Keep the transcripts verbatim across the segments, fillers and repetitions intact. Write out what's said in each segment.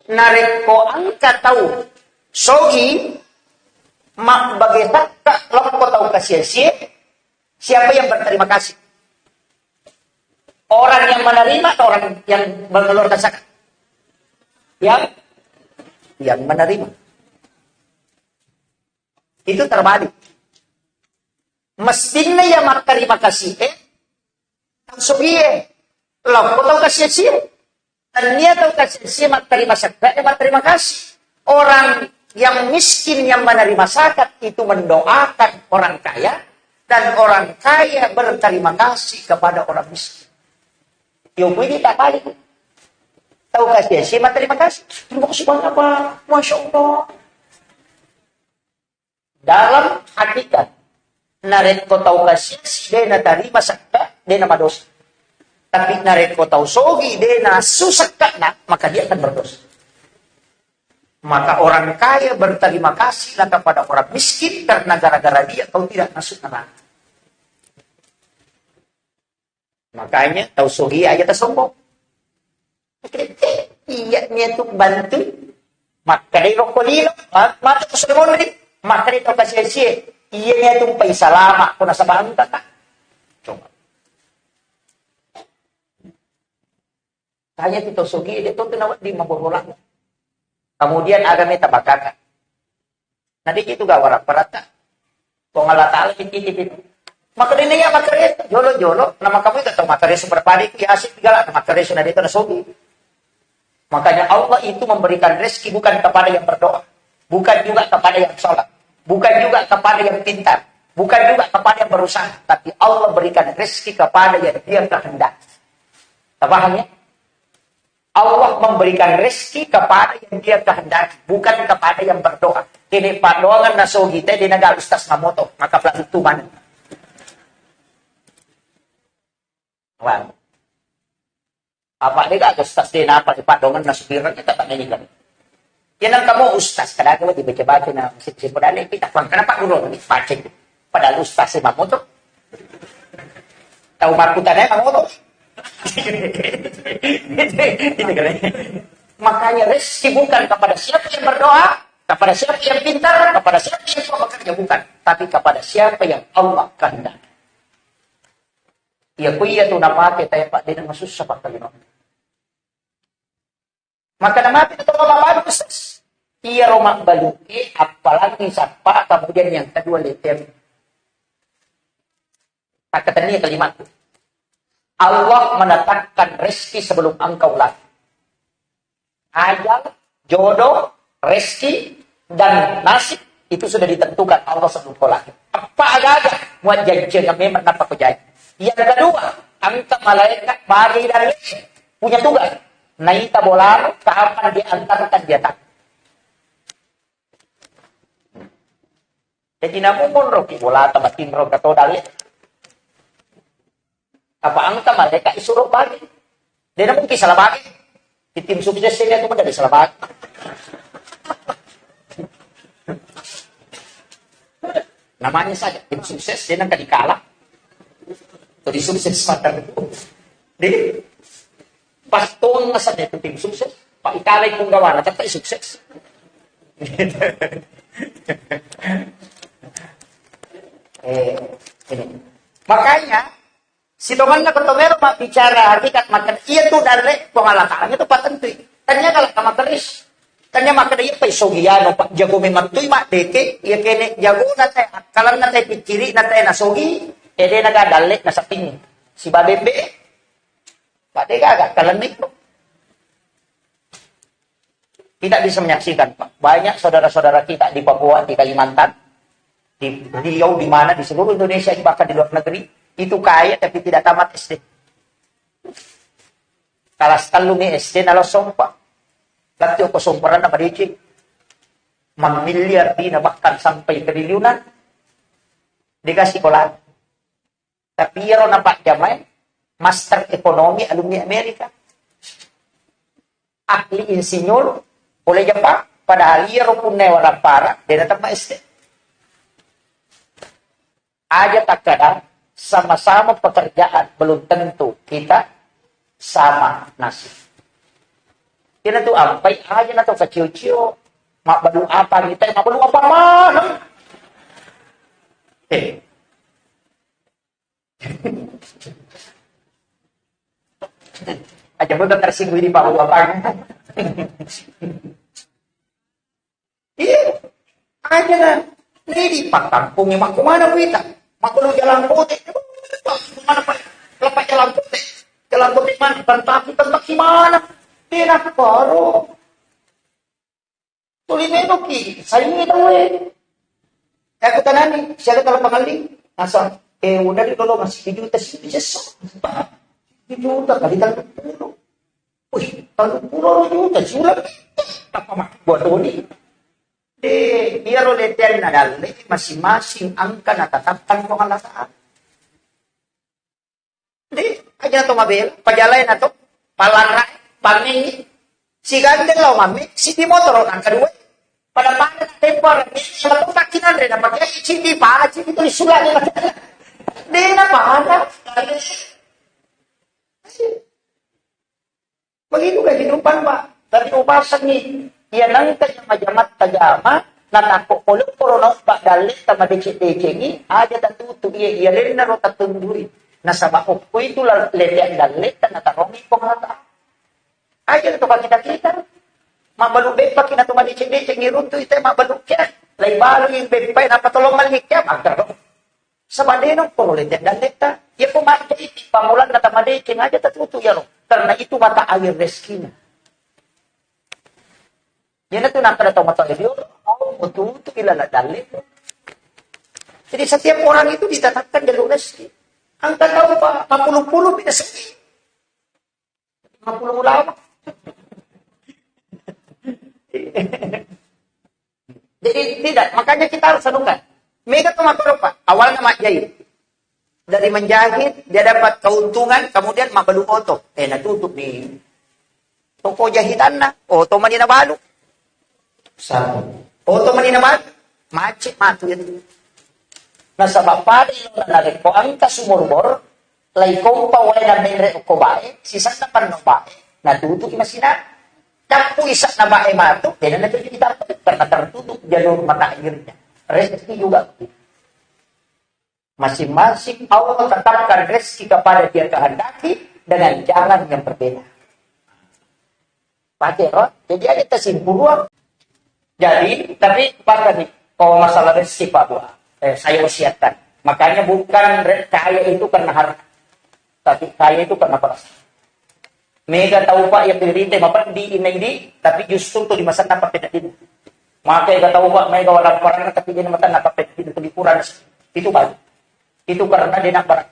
Narekko engka tau sogi, mabbage sakka lokko tau kasiasie, siapa yang berterima kasih? Orang yang menerima atau orang yang mengeluarkan zakat? Yang, yang menerima. Itu terbalik. Mestinya ya matterima kasih, eh, tau sogie. Lokko tau kasiasie. Tania tau kasiasie matterima zakat, eh, matterima kasih. Orang yang miskin yang menerima zakat itu mendoakan orang kaya, dan orang kaya berterima kasih kepada orang miskin. Yo, kuwi tak balik. Tau kasiasie matterima kasih. Terima kasih banyak, Pak. Masya Allah. Dalam hakikat, narekko tau kasiasi de natarima sekka, de namadosa. Tapi narekko tau sogi de nasu sekkana, maka dia akan berdosa. Maka orang kaya berterima kasihlah kepada orang miskin karena gara-gara dia kau tidak masuk neraka. Makanya tau sogi aja tasombong. Iya, nia tu bantu. Makkedai rokko lino, ma-, mata ku sudah monri. Makkedai tau kasiasie. Iya, nia tu pai salama, ko nasaba engka ta. Coba. Tanya tu tau sogi, de tu nawa di maborola. Kemudian agame tabakaka. Nah, di itu gawara perata. Puang Allah Ta'ala titip itu. Maka dene ya makare jolo-jolo, nama kamu itu tau makare super padi, ya asik gala makare sudah itu sogi. Makanya Allah itu memberikan rezeki bukan kepada yang berdoa, bukan juga kepada yang sholat, bukan juga kepada yang pintar, bukan juga kepada yang berusaha, tapi Allah berikan rezeki kepada yang dia kehendaki. Tapahannya? Allah memberikan rezeki kepada yang dia kehendaki, bukan kepada yang berdoa. Ini padoangan nasogi te dinaga ustaz mamoto, maka pelaku tuman. Wah. Apa dega ustaz de napa di padongan nasupirang kita tak nyanyikan. Yang kamu ustaz kadang kamu dibaca-baca na sip-sip dale kita pang kenapa guru ni pacing. Padahal ustaz si mamoto. Tahu makutannya mamoto. Itu kan. Makanya rezeki bukan kepada siapa yang berdoa, kepada siapa yang pintar, kepada siapa yang bekerja, bukan, tapi kepada siapa yang Allah kehendaki. Iya, ku iya tu namate tae pak dena masussa pak kalima. Maka namate tu tau mabbalu ustaz. Iya ro mabbalu e appalangi sappa, kemudian yang kedua letem. Takkatenni kalimatku. Allah menetapkan rezeki sebelum engkau lahir. Ajal, jodoh, rezeki, dan nasib itu sudah ditentukan Allah sebelum kau lahir. Apa aga-aga muat janji yang memang apa kau janji. Yang kedua, engka malaikat bagi dan punya tugas. Naita bola kapan diantarkan dia tak. Jadi namu monro ki bola tabatin ro kato dalle. Apa engka malaikat isuro bagi. Dia namu ki salah bagi. Di tim sukses ini aku menjadi salah bagi. Namanya saja tim sukses, dia nangka dikalah. Atau di sukses mata itu. Jadi pas tong ngasanya itu tim sukses, pak ikalai punggawana tetap sukses. Eh, ini. Makanya sitonganna ko to melo mabbicara hakikat makkeda iya tu dalle Puang Allah Ta'ala itu patentui. Tanya kalau sama keris. Tanya makkeda iya pai sogiano pak jago memang tui mak deke iya kene jago na te akkalan na te picciri na te na sogi ede na ga dalle na saping si babembe. Pak dega ga akkalan itu. Kita bisa menyaksikan, Pak. Banyak saudara-saudara kita di Papua, di Kalimantan, di Riau, di mana, di seluruh Indonesia, bahkan di luar negeri, itu kaya tapi tidak tamat S D. Kelas tellu mi S D nalo sompa. Lagi ko sompa na madeceng. Mamiliar dina bahkan sampai triliunan. Dikasih sekolah. Tapi iyaro napajjamai master ekonomi alumni Amerika. Ahli insinyur oleh Jepang. Padahal iyaro punna warampara, de natemma S D. Aja takkada sama-sama pekerjaan belum tentu kita sama nasib. Iyana tu ampai aja na to kacio-cio. Mabbalu apa kita, mabbalu apa mana? Eh. Aja pun tersinggung di bawah apa? Iya. Aja na. Ini di pakampung yang mau kemana kita? Mau ke jalan kote. Mana Pak? Lepas jalan kote. Jalan kote mana? Tentang, tentang di mana? Di Nakoro. Tuli menoki, saingi tauwe. Eh, aku tanani, siaga tala pangalli. Nasa, eh, udah di lolo masih juta sih, bisa. Juta kali tanggal puluh. Wih, tanggal puluh juta, sudah. Apa mah, buat Doni. Eh, iya ro leten na dalle, masing-masing angka natatapkan ko Allah Ta'ala. Di, aja to mabela, pajalai na to, palarra, pamengi, si gandeng lao mami, si di motor angka dua, pada pada tempo orang ini, kalau tu kaki nanre, na pakai citi, pala citi, tulis surat ni. Di, na pala, Begitu kehidupan, Pak. Tapi upasangi, iya nangka jama-jama tajama, natakko pole korona, Pak, dalle tamadeceng-decengi, aja tatutu, iya, iya lenna ro tatundui. Nasaba okko itu la-, lete dalle, tana tarongi Puang Allah Ta'ala. Aja to kita-kita. Mabalu beppa kina to madeceng-decengi runtu ite mabalu kia. Lai balu beppa, napa tolong malik kia, maka ro. Saba de na koro lete dalletta. Iya ko majjai pammulanna tamadeceng aja tatutu iyaro. Karena itu mata air rezekinya. Iyana tu nakkeda tau matoa dio, oh, betul tu ila la dalle. Jadi setiap orang itu ditatapkan jalur rezeki. Angka tau pa, mapulu-pulu beda segi. Lima puluh ulama. Jadi tidak, makanya kita harus renungkan. Mega tu makkoro, Pak. Awalnya majjai. Dari menjahit, dia dapat keuntungan, kemudian mabalu oto. Eh, natutup nih. Toko jahitanna, oto mani nabalu. Satu. Oto mani nabalu. Macet matu itu. Nasaba pada ilo narekko angka sumur bor, lai kompa wae na menre okko bae, sisanna panno bae, natutuki masina. Cappu isanna bae matu, dena natuju kita karena tertutup jalur mata airnya. Rezeki juga. Masing-masing Allah tetapkan rezeki kepada dia kehendaki dengan jalan yang berbeda. Pakai roh. Jadi ada kesimpulan. Jadi, tapi bahkan nih, kalau masalah rezeki, Pak, Bu, eh, saya wasiatkan. Makanya bukan re-, kaya itu karena harta, tapi kaya itu karena perasaan. Mega tau, Pak, ya, pirinte mapeddi inai di, tapi justru tu di masa tanpa peddi. Maka ega tau, Pak, mega wala parang tapi dia mata tanpa peddi itu kurang. Itu baik. Itu karena dia nak barang.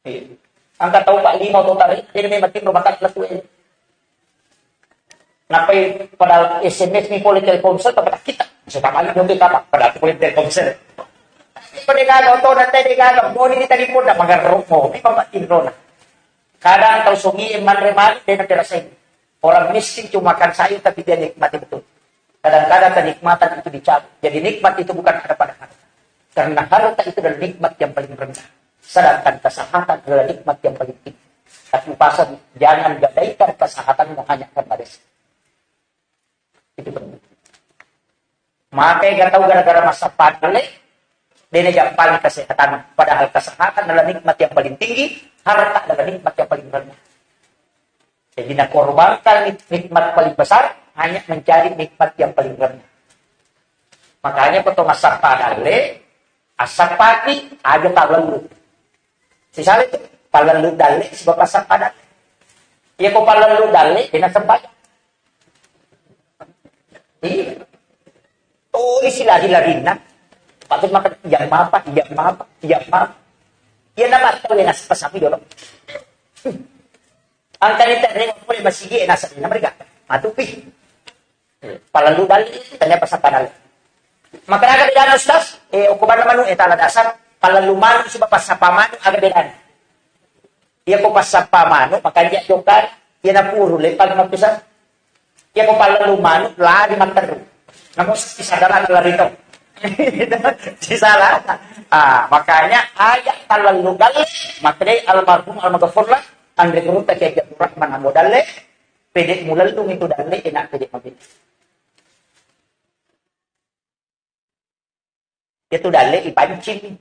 Iya. Angka tau, Pak, lima oto tare, jadi memang tim rumah tangga tu, eh. Napai pada S M S ni pole Telkomsel, tapi tak kita. Saya tak balik dong, apa? Pada aku pole Telkomsel. Tapi pada kagak oto, nanti dia kagak mau ni tadi pun dah magar romo. Ini Bapak Indro lah. Kadang tau songi manre mali, dia nanti rasain. Orang miskin cuma makan sayur, tapi dia nikmati betul. Kadang-kadang kenikmatan itu dicabut. Jadi nikmat itu bukan ada pada harta. Karena harta itu adalah nikmat yang paling rendah. Sedangkan kesehatan adalah nikmat yang paling tinggi. Tapi upasan, jangan gadaikan kesehatanmu hanya karena rezeki. Itu penting. Maka ega tau gara-gara masa pandemi, dene jampali kesehatan. Padahal kesehatan adalah nikmat yang paling tinggi, harta adalah nikmat yang paling rendah. Jadi, nakorbankan nik-, nikmat paling besar hanya mencari nikmat yang paling rendah. Makanya, ko to massappa dalle, assappaki aja tallellu. Sisale tu, pallellu dalle, sebab assappa dalle. Iya, ko pallellu dalle, dena sembahyang. Iya. Oh, isi lari-larinna. Patut makan, iya mapa, iya mapa, iya mapa. Iya, nama tahu yang nasi pasang dulu. Angkani terreng pole masigi e naseng na mereka. Matupi. Palalu bali tanya pasappa dalle. Makana aga bedana, Ustaz? Eh, okko bana manu, eh, tala dasar. Palalu manu siba pasappa manu aga bedana. Iya ko pasappa manu, makanja jokka, iya napuru lepang mappusa. Iya ko palalu manu, lari matteru. Namu sisadaran lari to. Sisala. Ah, makanya ayat talalu dalle, makanya almarhum almaghfurlah, Andre Gurutta Kiai Abdul Rahman Ambo Dalle, Pede mulellung itu dalle, enak pede mabela. Itu dalle ipancing.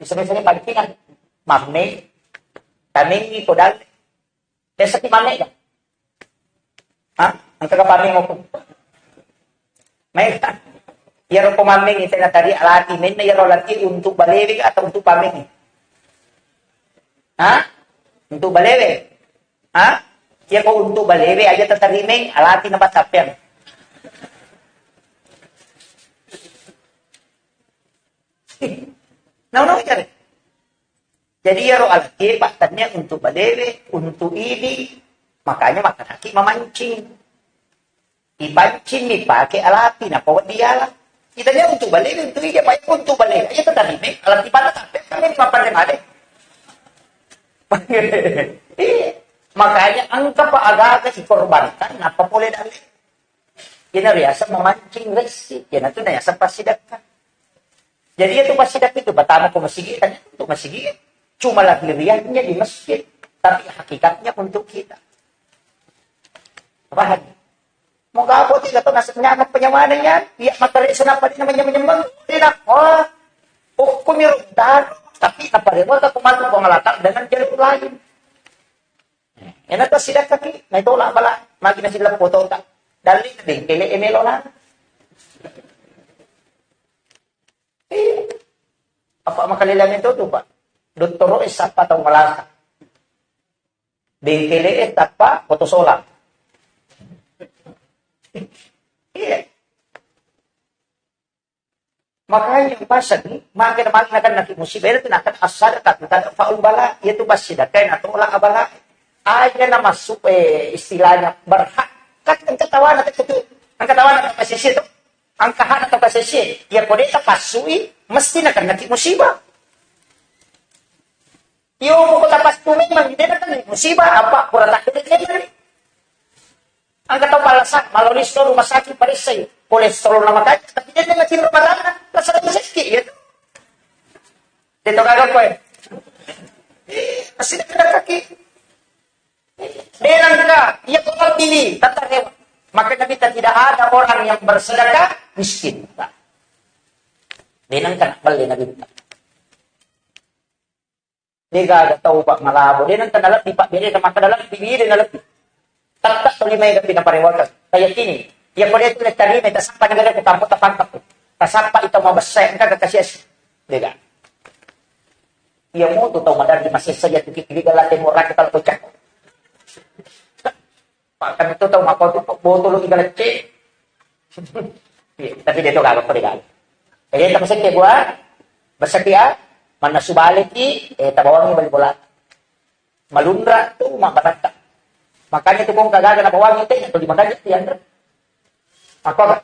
Bisa-bisa pancingan. Mamme, tamengi ko dalle. Biasa ki mamme ya? Hah? Engka ka pammeng aku? Mega. Iyaro ko mammeng itu na tadi alati menna iyaro alati untuk balewe atau untuk pammeng? Hah? Untuk balewe? Hah? Iya ko untuk balewe aja tatarimeng alati na batappeang. Nah, nah, cari. Jadi iyaro alaki pattannia untuk balewe, untuk idi, makanya makanaki mamancing. Ipancing mi pake alati, nappa wedding yala. Itania untuk balewe, untuk idi, apa itu untuk balewe? Aja tadi me, alati pada tapi kami mapan made. Iya. Makanya engka pa agaga dikorbankan, nappa pole dalle. Ina riasa memancing resi, ina tu naiasa pasidakka. Jadi itu pasti itu pertama ke masigi, tanya untuk masigi, cuma lahiriahnya di masjid, tapi hakikatnya untuk kita. Paham? Mau gak apa tidak tahu nasibnya apa penyamanannya, ya materi senapa dia namanya menyembah, dia nak, oh, hukum yang tapi apa dia mau aku masuk pengelakar dengan jalur lain. Ina tu sidakkaki, naitolak bala, magi nasileppo tongka. Dalli bengkele e melona. Iya. Apa makaleleng itu tu, Pak? Dottoro e sappa tau malasa. Bengkele e tappa foto sola. Iya. Makanya pasang, maka na mali nakennaki musibah itu nakan as-sadaqah, kada faul bala, itu pasti dakai natolak abala. Aja na masuk eh, istilahnya berhak. Kan engka tawana tu, engka tawana tu kasih itu, engka hak tu kasih. Ya kode tak pasui, mesti nakennaki musibah. Iyo, pokok tapas tu memang dia kan musibah apa kurang tak kena. Angka tau palasan, maloli sto rumah sakit paressai, kolesterol nama kaca, tapi dia dengan cinta matana, rasa sakit ya. Dia tau kagak kowe. Pasti dia kena kaki. Dia nangka, ia kau pilih, tata hewan. Maka Nabi tak tidak ada orang yang bersedekah miskin. Dia nangka nak beli Nabi. Degaga tau, Pak, malabo. De nengka nalebbi, Pak, bede na maka nalebbi, bede nalebbi. Tetap tuli mai gapi naparewakeng. Tayakini. Iya ko de tu lettarima, tasappa negara ku kampung tapangkap. Tasappa itu mabessa engka kekasiasi. Dega. Iya mo tu tau madarri masessa iya tu kiki gala temo raka kalau kocak. Pak, kan itu tau mako tu botolo iga lecce. Iya, tapi dia tu gaga ko de gaga. Jadi tak masih ke gua, besaki ya, mannasu baleki, eh, tabawangi bali bola. Malunra tu mabbarakka. Makanya tu kong kagaga nabawangi te, tu di makanya tu yang. Apa?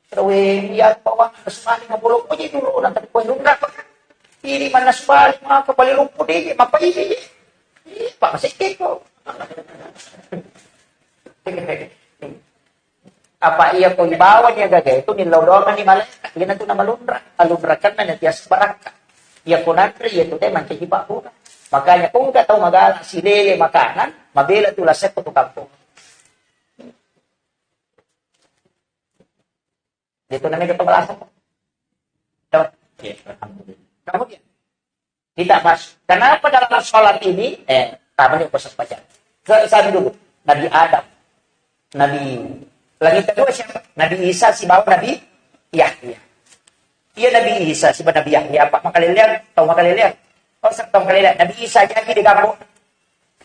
Terus iya bawang semali mabolo ko je dulu, nanti kue lunra. Ini mannasu bali maka bali lumpu de, mapa ini. Pak masih keko. Apa iya ko ibawa ni gaga itu ni laudongan ni malaikat, iya tu nama lunra. Alunra karena ni tias barakka. Iya ko nanre iya tu te mancaji pakuna. Makanya ko enggak tau magala silele makanan, mabela tu lasek tu kampung. Itu namanya kebelasan. Coba. Iya, alhamdulillah. Kemudian kita bahas, kenapa dalam sholat ini, eh, tamanya upasan pajak. Ke sana dulu. Nabi Adam, Nabi, lagi kedua siapa? Nabi Isa sibawa Nabi Yahya. Iya Nabi Isa sibawa Nabi Yahya. Apa makaleleang? Tahu makaleleang? Oh, sa-, tahu makaleleang. Nabi Isa jadi di kampung.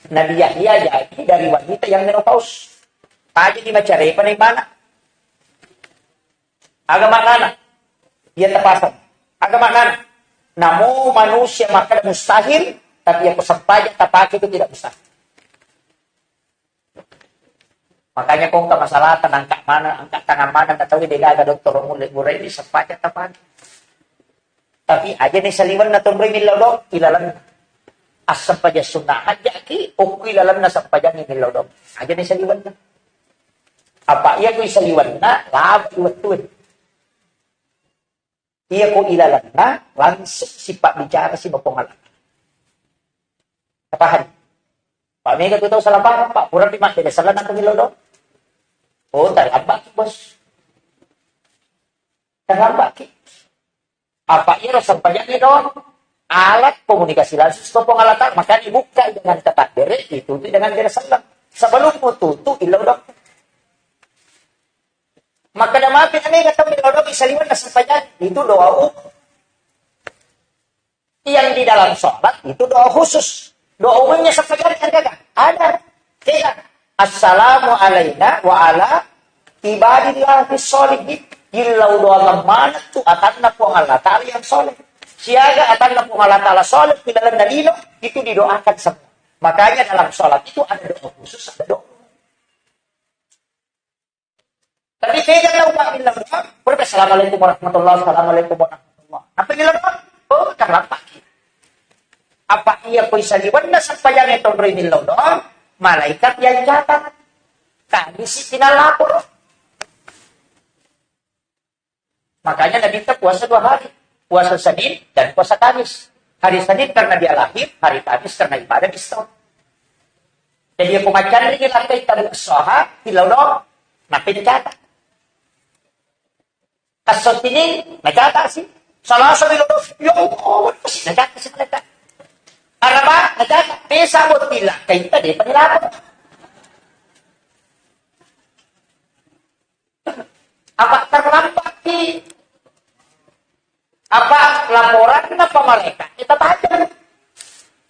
Nabi Yahya jadi dari wanita yang menopause. Aja di macarepa na imana. Aga maknana? Iya tapasang. Aga maknana? Namo manusia makkeda mustahil, tapi yang sempaja tapake itu tidak mustahil. Makanya kong ke masalah tenang kak mana, angkat tangan mana, nggak tahu dia gagal dokter mulai mulai di sempaja tapake. Tapi aja ni saliwenna tonroi millau dong, ilalenna. Assempaja sunnah hajjaki, okku ilalenna sempajangi millau dong. Aja ni saliwenna. Apa iya ku saliwenna, laba wettue. Iya ku ilalenna, langsung sipak bicara si Bapong Allah. Paham? Pak, mega tu tau salah paham, Pak. Pura pi mabbere sella na millau doang. Oh, terlambat ki, Bos. Terlambat ki. Apa iyaro sempajang doang? Alat komunikasi langsung sibawa Puang Allah Ta'ala. Makanya buka dengan tatabbere, itu tu dengan bere sella. Sebelum mutu tu illau doang. Maka da mapi na mega tau millau doang saliwenna sempajang. Itu doa umum. Yang di dalam sholat itu doa khusus. Doa umumnya sempajang kan kagak? Ada. Kira, "Assalamu alaina wa ala ibadillahi sholihin." Illau doang maneng tu atanna Puang Allah Ta'ala yang soleh. Siaga atanna Puang Allah Ta'ala soleh di dalam dalilo, itu didoakan semua. Makanya dalam sholat itu ada doa khusus, ada doa umum. Tapi tega tau, Pak, millau doang, pura, "Assalamualaikum warahmatullah, assalamualaikum warahmatullah." Apa millau doang? Oh, terlambat. Apa iya koi saliwenna sempajang tonroi millau doang, malaikat yang catat. Tadi si pinalapor. Makanya Nabi kita puasa dua hari. Puasa Senin dan puasa Kamis. Hari Senin karena dia lahir, hari Kamis karena ibadah di store. Jadi, aku macanri ni lakkai tabu soha, hilau do, napin kata. Kasot ini, na kata sih. Salah sabi lo, ya Allah, sih, na kata sih mereka. Araba, na kata, pesa buat bila, kayak tadi, penilaian. Apa terlambat ki? Apa laporan apa malaikat? Kita tanya.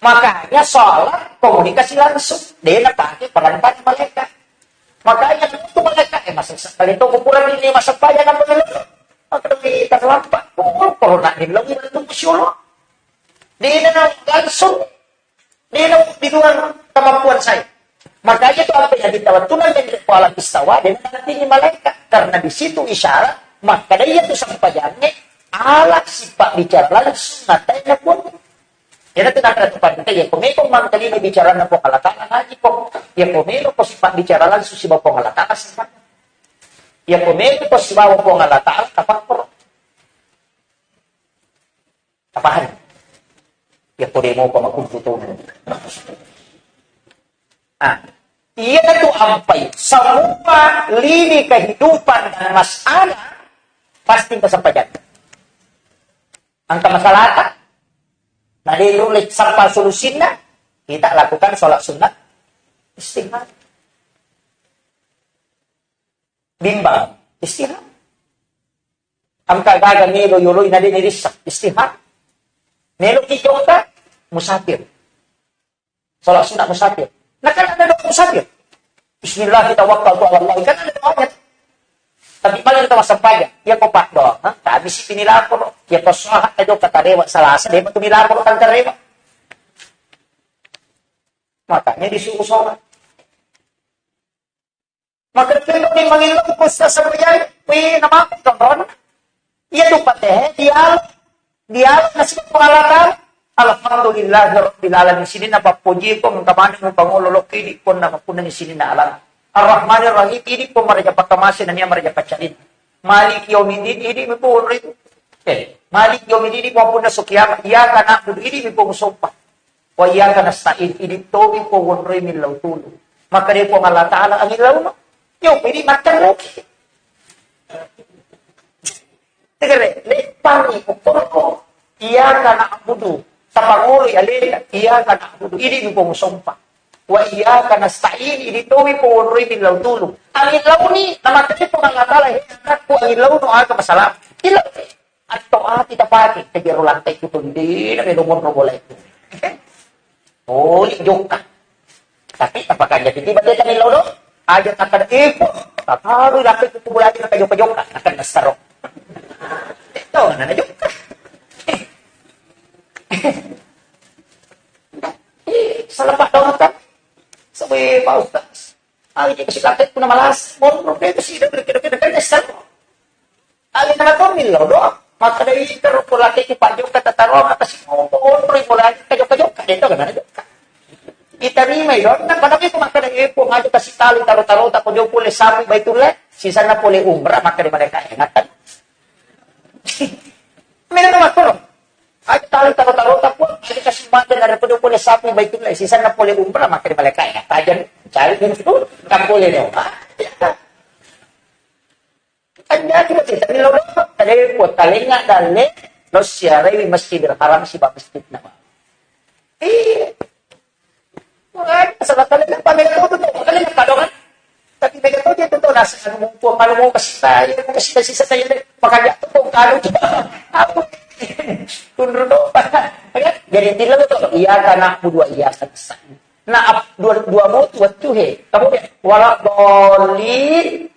Makanya sholat komunikasi langsung. Dia pakai perangkat malaikat. Makanya itu malaikat, eh, masuk sekali itu kuburan ini, masa payah apa dulu? Maka lebih terlambat. Kumpul corona ini lagi, itu, masya Allah. Dia langsung. Di, di luar kemampuan saya. Makanya itu apa yang ditawaturkan dari kepala pistawa dan nantinya malaikat. Karena di situ isyarat, maka dia itu sempajannya alat sifat bicara langsung, matanya pun. Ya, itu nak ada tempat kita, ya, pemikir mangkali ini bicara na Puang Allah Ta'ala, ngaji kok. Ya, pemikir kok sifat bicara langsung si Puang Allah Ta'ala, sifat. Ya, pemikir kok si Puang Allah Ta'ala, tafakur. Tapahan. Ya, kode mau pamakutu tu. Ah, iya tu ampai. Semua lini kehidupan dan masalah pasti engka sempajanna. Engka masalah apa? Nah, dia nulis sampai solusinya, kita lakukan sholat sunat istihara. Bimbang, istihara. Engka gaga melo yoloi na de' nirissa, istihara. Melo ki jokka, musafir. Sholat sunat musafir. Nah, kan ada doa musafir. Bismillah, kita wakal tu Allah. Kan ada doanya. Tapi paling kita masa payah. Ya, kau pak doa. Ha? Kami sih ini lapor. Ya, kau sahat aja kata dewa. Salah, saya dewa tu lapor kan dewa. Makanya disuruh sholat. Maka itu memang ilmu khusus sebenarnya, wih, nama aku tonton. Iya tu pateh, dialog, dialog nasib Puang Allah Ta'ala. Alhamdulillahirabbil alamin. Sininna pappojiko, engka maneng mupangolo lokki idi, ponna mapunna ni sininna alam. Arrahmanirrahim, idi pun maraja pakamase, nania maraja pacarin. Maliki yaumiddin, idi mi pun itu. Eh, Maliki yaumiddin, idi pun punna su kiamat. Iyyaka na'budu, idi mi pun sompa. Wa iyyaka nasta'in, idi tomi ko wonroi millau tulu. Maka dia Puang Allah Ta'ala angin launo. Yo, idi makan roki. Tegere, leppangi, ukurko. Iyyaka na'budu. Tapangolo ya leka. Iyyaka na'budu. Idi mi pun sompa. Wa iyyaka nasta'in, idi tomi ko wonroi millau tulu. Angin launi, namakani Puang Allah Ta'ala, he, anakku, angin launo aga masalah. Ilau. Atau ati tapake, kejero lantai kutu, di, di, di, nomor, nomor, boleh. Oh, ini jokka. Tapi, apakah jadi tiba-tiba kami lodo? Aja tak ada, eh, kok, tak tahu, lah, aku boleh aja, tak jokka-jokka. Akan besar, oh. Itu, mana ada jokka. Eh, salah Pak Dokter. Sebab Pak Ustaz. Aja kasih pakai, kuna malas. Mau, mau, itu sih, udah, udah, udah, udah, udah, udah, udah, Alena to millau doang. Maka dari itu, kalau laki ku Pak Jokka tataroang, maka si mau onroi, mulai ka jokka-jokka, itu gimana jokka? Kita terima itu. Nah, pada itu maka dari itu, ngaju kasih tali, taro-taro, tak kau pole sapi, baitulah. Sisana pole umrah, maka dari mereka enak kan? Mereka makro. Aja tali, taro-taro, tak pun. Ada kasih makan, ada pun boleh sapi, baik itu lah. Sisa nak boleh umrah, makan di Malaka ya. Tajam, cari itu, tak boleh dong. Ah, ya. Anjaki masih tadi lo, tadi buat talenga dalle, lo siarai Masjidil Haram si Masjid Nabawi. Iya. Makanya, sebab kalian kan pamela tuh, tuh, kalian kan kadongan. Tapi mega tuh dia tuh, tuh, nasi anu mau, anu mau kasih saya, mau kasih saya, saya, saya, makanya tuh, tuh, anu, apa? Tundur tuh, ya, jadi tidak tuh, iya karena aku dua iya kan. Nah, ap-, dua, dua mau tuh, tuh, he. Kamu ya, wala dolin.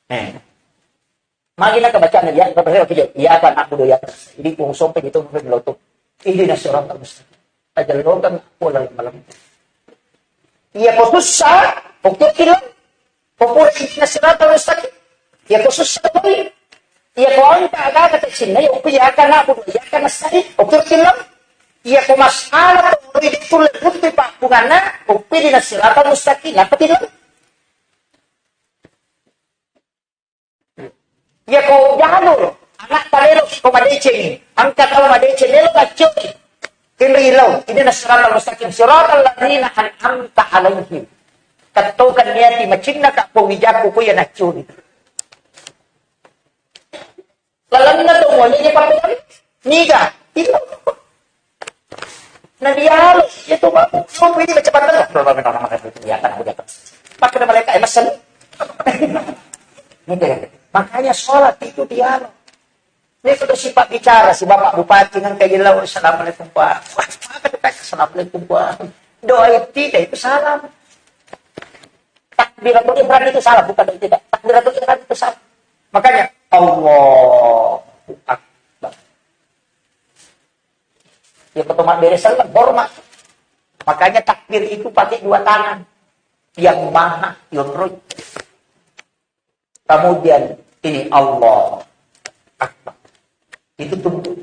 Eh. Magi na kabacana, iya, kabacana, iya, apa nak kudu iya. Jadi, kung sompe gitu, mungkin melotok. Ihdinas siratal mustaqim. Aja lo kan, pola malam. Iya, ko susah, oke, bilang. Ko pura ihdinas siratal mustaqim. Iya, ko susah, boy. Iya, ko angka, ada kata cinta, iya, oke, iya, kan aku, iya, kan nasta'in. Oke, bilang. Iya, ko masalah, ko itu, lebih, pak, bukan, nah, oke, ihdinas siratal mustaqim. Apa bilang? Iya ko jalur, anak talelo ko madeceng, angka tau madeceng, lelo maccori. Kenri lau, ini siratal mustaqim, siratal ladzina an'amta alaihim. Kattokan niati macinna ka pong ijakku ko iya naccori. Lalenna to mo iya pakai niga, itu. Nah, dialog itu, Pak. Subuh ini baca Fatihah. Iya, kan, udah. Pakai nama mereka, eh, mesen. Gitu ya. Makanya sholat itu dialog. Ini sudah sifat bicara si Bapak Bupati nang kayak gila, "Assalamualaikum, Pak." Wah, apa tuh, Pak? "Assalamualaikum, Pak." Doa itu tidak, itu salam. Takbiratul ihram itu salam, bukan doa itu tidak. Takbiratul ihram itu salam. Makanya, Allahu Akbar. Ya, pertama beres salam, hormat. Makanya takbir itu pakai dua tangan. Yang maha, yang roh. Kemudian ini Allah Akbar. Itu tunggu.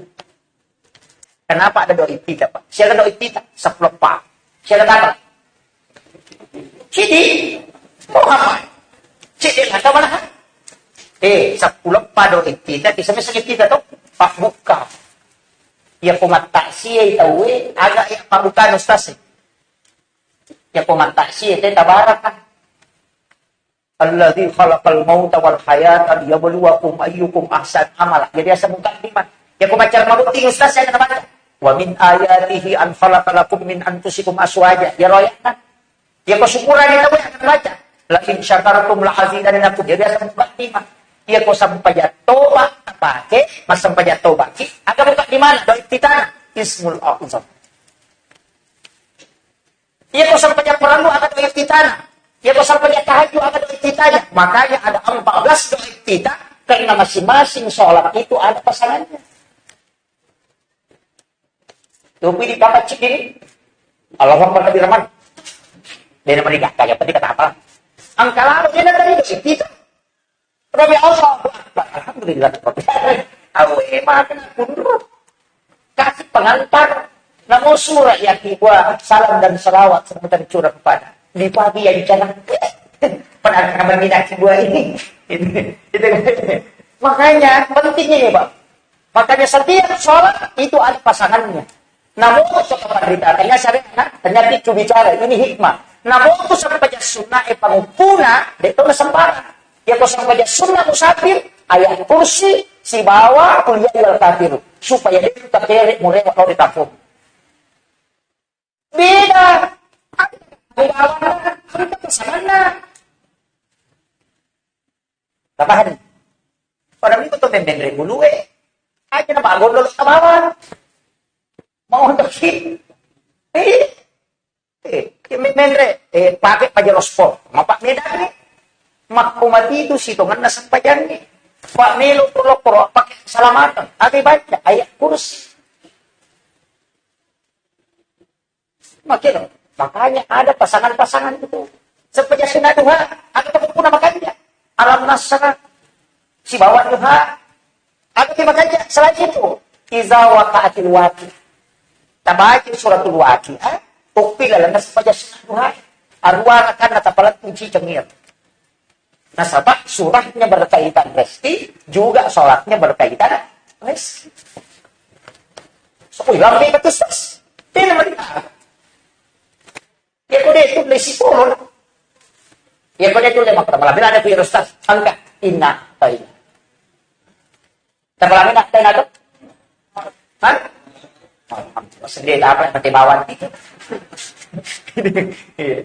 Kenapa ada doa iftitah, Pak? Siapa doa iftitah? Sepuluh Pak. Siapa dapat? Sidi. Mau apa? Sidi lah, mana? Eh, sepuluh Pak doa iftitah, bisa-bisa kita tuh. Pak buka. Ya, ko mattaksiya tauwe, aga ya pabbuka ustaz. Ya, ko mattaksiya te tabaraka. Alladzi khalaqal mauta wal hayata liyabluwakum ayyukum ahsanu amala. Jadi asa mukaddimah. Ya, ko macam mabukti ustaz saya kena baca. Wa min ayatihi an khalaqa lakum min anfusikum aswaja. Ya royakna. Ya, ko syukuran itu ya kena baca. La in syakartum la azidannakum. Jadi asa mukaddimah. Ya, ko sampajang toba tapake, masampajang toba ki. Aga mukaddimah doa iftitana. Ismul A'zam. Iya ko sampajang parellu aga doa iftitana. Iya ko sampajang tahajud aga doa iftitana. Makanya ada empat belas doa iftitah karena masing-masing sholat itu ada pasangannya. Tuh, pilih papa cik ini. Allahumma nabi rahman. Dia nama tiga, kagak penting kata apa. Angka lama dia nanti doa iftitah. Rabbi Allahu Akbar. Alhamdulillah. Awe, makna kunru. Kasih pengantar. Namo surah yang dibuat salam dan salawat serta dicurah kepada. Di pagi yang cerah. Pada akan mengindah buah ini. Itu, itu. Makanya penting ini, Pak. Makanya setiap sholat itu ada pasangannya. Namun, suka berita, tanya saya, nah, tanya itu bicara, ini hikmah. Namun, itu sampai sunnah, eh, pangupuna, dia itu sembarang. Ya, kau sampai sunnah musafir, ayat kursi, sibawa, kuliah, wal kafir. Supaya dia itu terkerek, mulai, waktu di kampung. Beda. Beda apa? Ada pasangannya. Tapahan. Pada itu tuh pemimpin dulu, eh. Aja nama gondol ke bawah. Mau untuk si. Eh. Eh, ya, men-, menre, eh, pakai paja lospor. Mapak medang nih. Makko mati itu si tongenna sempajangi. Pak melo tu lokoro pakai salamatan. Ada baca ayat kursi. Makanya, makanya ada pasangan-pasangan itu. Seperti sunnah duha, ada pun makanya. Alam nasrah, si bawa duha, ada di makanya. Selain itu, iza waqa'atil waqi. Tabaca suratul waqiah, ukpila lana seperti sunnah duha. Arwah akan natapalat kunci cengir. Nasaba surahnya berkaitan rezeki, juga sholatnya berkaitan rezeki. Sepuluh lebih betul, Ustaz. Tena mereka. Ya kode itu le sipolo. Ya kode itu le makta. Malah bila ada punya ustaz, angkat. Inna, taina. Tapi lama nak taina tu? Hah? Sedih tak apa, mati bawang. Iya.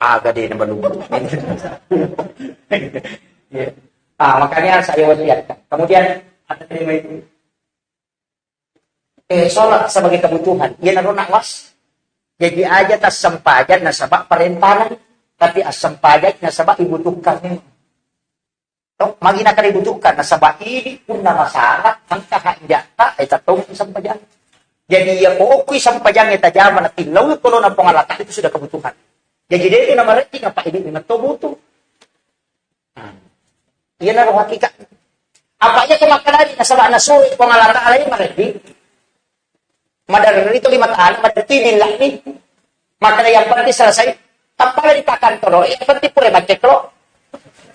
Aga deh nambah lugu. Iya. Ah, makanya saya wasiatkan. Kemudian ada terima itu. Eh, sholat sebagai kebutuhan. Iya, naruh nak was. Jadi aja tas sempajang nasaba perintahnya, tapi as sempajang nasaba dibutuhkan memang. Toh, magi nakaributuhkan, nasaba idi punna masalah, engka hajata, eh, tattong sempajang. Jadi, iya ko okui sempajang, eh, tajama, natillau ko lona Puang Allah Ta'ala, itu sudah kebutuhan. Jadi, dia itu nama rezeki, apa idi memang to butuh. Nah, iya naro hakikat. Apa iya ko makkedai, nasaba nasuri Puang Allah Ta'ala, iya maredi. Maderri tu lima tahun, maderri tu lima ni. Maka yang penting selesai. Tanpa lagi pakan toro, yang penting pura macet lo.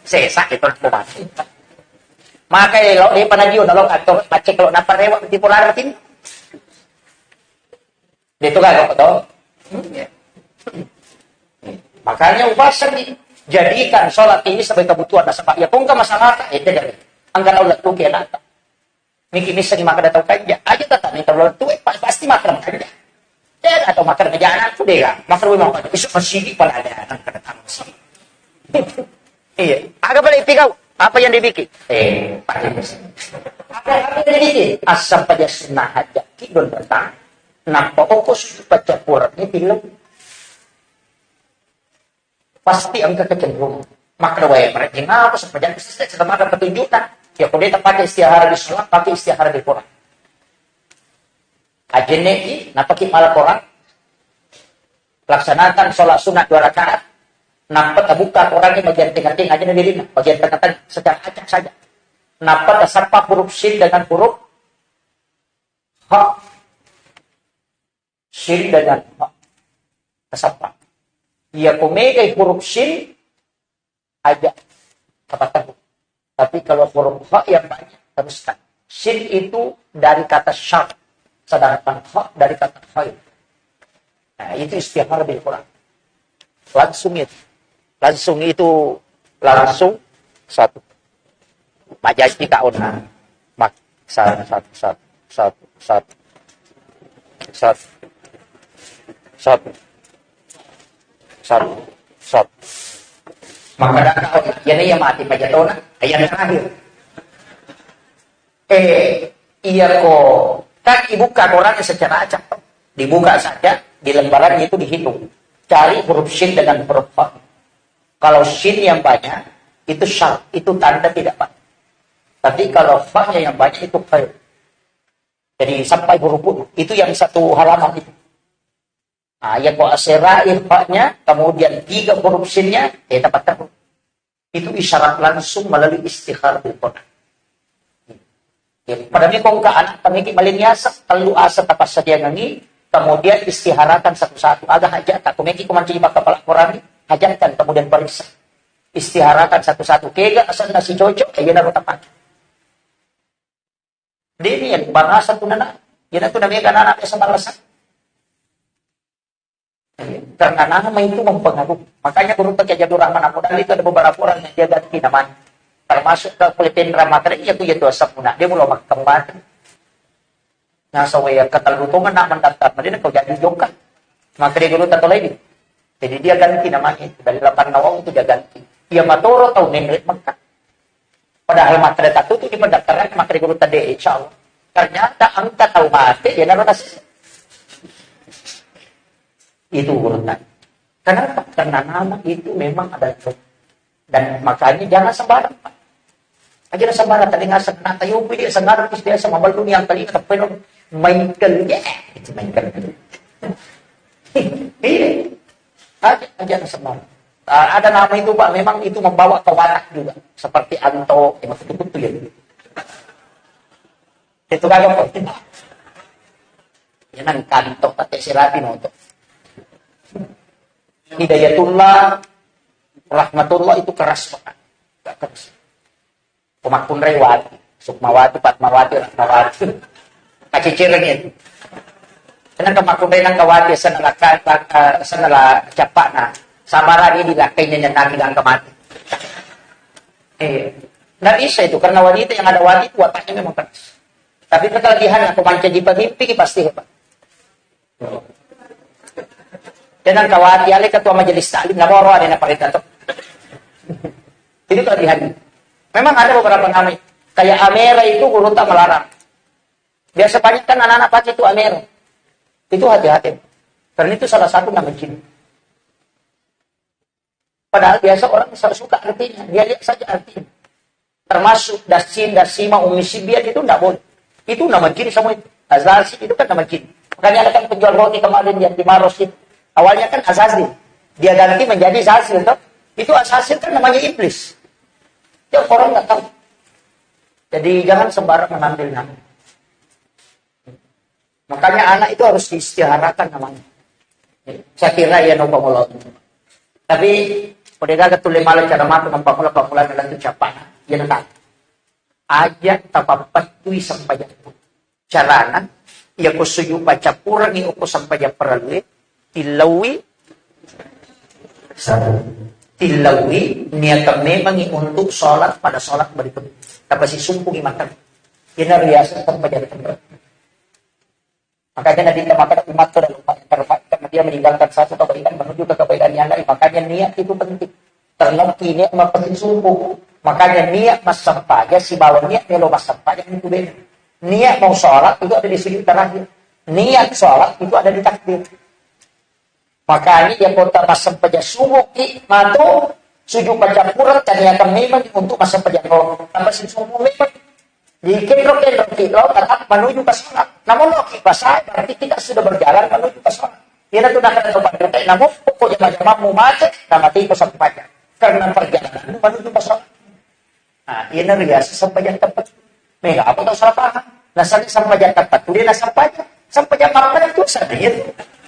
Sesa itu aku mati. Maka lo di pengajian lo kantor macet lo napa rewa di polar tim. Itu kan lo to. Makanya upasan dijadikan sholat ini sebagai kebutuhan nasaba. Ya kongka masalah itu dari. Angkat Allah tuh kena. Miki misseng makkeda tau kanja. Aja tata ni tau tu, eh, pa-, pasti makkeda kanja. Eh, atau makkeda kanja anakku deh, kan? Makkeda wé makkeda, "Isuk masigi pala ada anak kada tahu sih." Iya. Aga pala ipigau? Apa yang dibikin? Eh, pakai mesin. Apa, apa yang dibikin? Asam paja sunnah aja. Kidon pertama. Nampa oko susu pacappureng ni tilu. Pasti engka kecenderungan. Makkeda wae, mereka ngapa sepanjang sesek, sedang ada petunjukna. Ya, kalau dia tak pakai istihara di sholat, pakai istihara di Quran. Ajenneki, napaki malah Quran. Laksanakan sholat sunat dua rakaat. Napa tabuka Quran di bagian tengah-tengah aja, bagian tengah-tengah secara acak saja. Napa tasappa huruf sin dengan huruf ha. Sin dengan ha. Tasappa. Iya, ko megai huruf sin aja. Kata-kata. Tapi kalau huruf ha yang banyak, teruskan. Sin itu dari kata syar. Sedangkan ha dari kata khair. Nah, itu istihara bil Quran. Langsung itu. Langsung itu, langsung satu. Majaji tak ona. Mak, satu, satu, satu, satu, satu, satu, satu, satu, satu. Maka dah kau, ya nih yang mati pajatona, yang terakhir. Eh, iya ko, kan dibuka Qurannya secara acak. Dibuka saja, di lembaran itu dihitung. Cari huruf shin dengan huruf fa. Kalau shin yang banyak, itu syar, itu tanda tidak baik. Tapi kalau fa-nya yang banyak, itu khair. Jadi sampai huruf pun, itu yang satu halaman itu. Nah, ya ko aserai fa-nya, kemudian tiga huruf shin-nya, ya tepat terus. Itu isyarat langsung melalui istihara bil Quran. Ya, pada miko engka anak, pamiki maling yasa, telu asa tapasadiangengi, kemudian istiharakan satu-satu. Aga hajat tak, kumeki kumanci maka pala Quran, hajatkan, kemudian periksa. Istiharakan satu-satu. Kega asanna si cocok, kaya naro tapake. Dini ya, bahasa tu nana. Ina tu namanya kan anak biasa balasan. Karena nama itu mempengaruhi. Makanya guru Kiai Abdul Rahman Abu Dali itu ada beberapa orang yang dia ganti namanya. Termasuk ke Pelipin Ramadhan, iya tu, iya tu asap puna. Dia mulai makan kembali. Nah, so ya, kata lu tuh nak mendaftar, mending kau jadi jongkak. Maka dia guru tak tahu lagi. Jadi dia ganti namanya itu. Dari delapan Nawang itu dia ganti. Iya, Matoro tahu nenek Mekah. Padahal maka ada tutup di pendaftaran, maka di guru tadi, insya Allah. Ternyata angka tahu mati, ya, naruh nasi. Itu urutan. Kenapa? Karena nama itu memang ada. Dan makanya jangan sembarang, Pak. Aja sembarang tadi ngaseng, nah, tayo pun dia sembarang, terus biasa mabal dunia kali, tapi no, Michael, ya, itu Michael. Iya. Aja, aja sembarang. Ah, ada nama itu, Pak, memang itu membawa ke watak juga. Seperti Anto, ya, betul-betul ya. Itu kagak penting. Ya, nang kanto, tapi sirapi nonton. Hidayatullah, rahmatullah itu keras banget. Gak keras. Pemakun rewat. Sukmawati, Fatmawati, Ratnawati. Kacicereng itu. Kenapa makkunrai nang kawati senala ka-, eh, senala cappana. Sabarang ini dilakainya nyenaki gangka mati. Eh, nggak bisa itu karena wanita yang ada wati itu wataknya memang keras. Tapi kelebihan aku mancaji pemimpin pasti hebat. Tenang kawati, ale ketua majelis taklim, namoro ada yang parita tuh. Itu kelebihannya. Memang ada beberapa nama kayak Amera itu guru tak melarang. Biasa banyak kan anak-anak pakai itu Amera. Itu hati-hati. Karena itu salah satu nama jin. Padahal biasa orang sa- suka artinya, dia lihat saja artinya. Termasuk dasin, dasima, ummi sibian itu nggak boleh. Itu nama jin semua itu. Azazil itu kan nama jin. Makanya ada kan penjual roti kemarin yang di Maros itu. Awalnya kan Azazil. Dia ganti menjadi Zazil tuh. Itu Azazil kan namanya iblis. Itu orang nggak tahu. Jadi jangan sembarang mengambil nama. Makanya anak itu harus diistiharakan namanya. Saya kira ya no pangolo. Tapi udah gaga tulle malam cara matu nampak pula pangolo adalah tu capana. Ya nang aja tapapatui sempajang. Carana ya ko suju pacappurangi oko sempajang perlu tillaui satu. Tillaui niatkan memangi untuk sholat pada sholat berikutnya. Tapi si sumpungi makan. Ini biasa sempajang. Makanya Nabi kita mengatakan umat itu adalah umat yang terbaik karena dia meninggalkan satu kebaikan menuju ke kebaikan yang lain. Makanya niat itu penting. Terlebih niat mappasisumpu. Makanya niat massempaja sibawa niat melo massempaja itu beda. Niat mau sholat itu ada di sujud terakhir. Niat sholat itu ada di takbir. Makanya ya kota massempaja subuh ki matu suju pacampura taniakan memang untuk massempaja ko. Apa sih subuh memang di kendro-kendro ki lo tetap menuju ke sholat. Namun lo ki pasai berarti kita sudah berjalan menuju ke sholat. Ina tu nakana to panrita, namun pokok jama-jamamu mate, na mati ko sempajang. Karena perjalananmu menuju ke sholat. Nah, ina riasa sempajang tempat. Mega apa tau salah paham? Nah, sana sempajang tempat, tu dia na sempajang. Sempajang apa itu sana ya?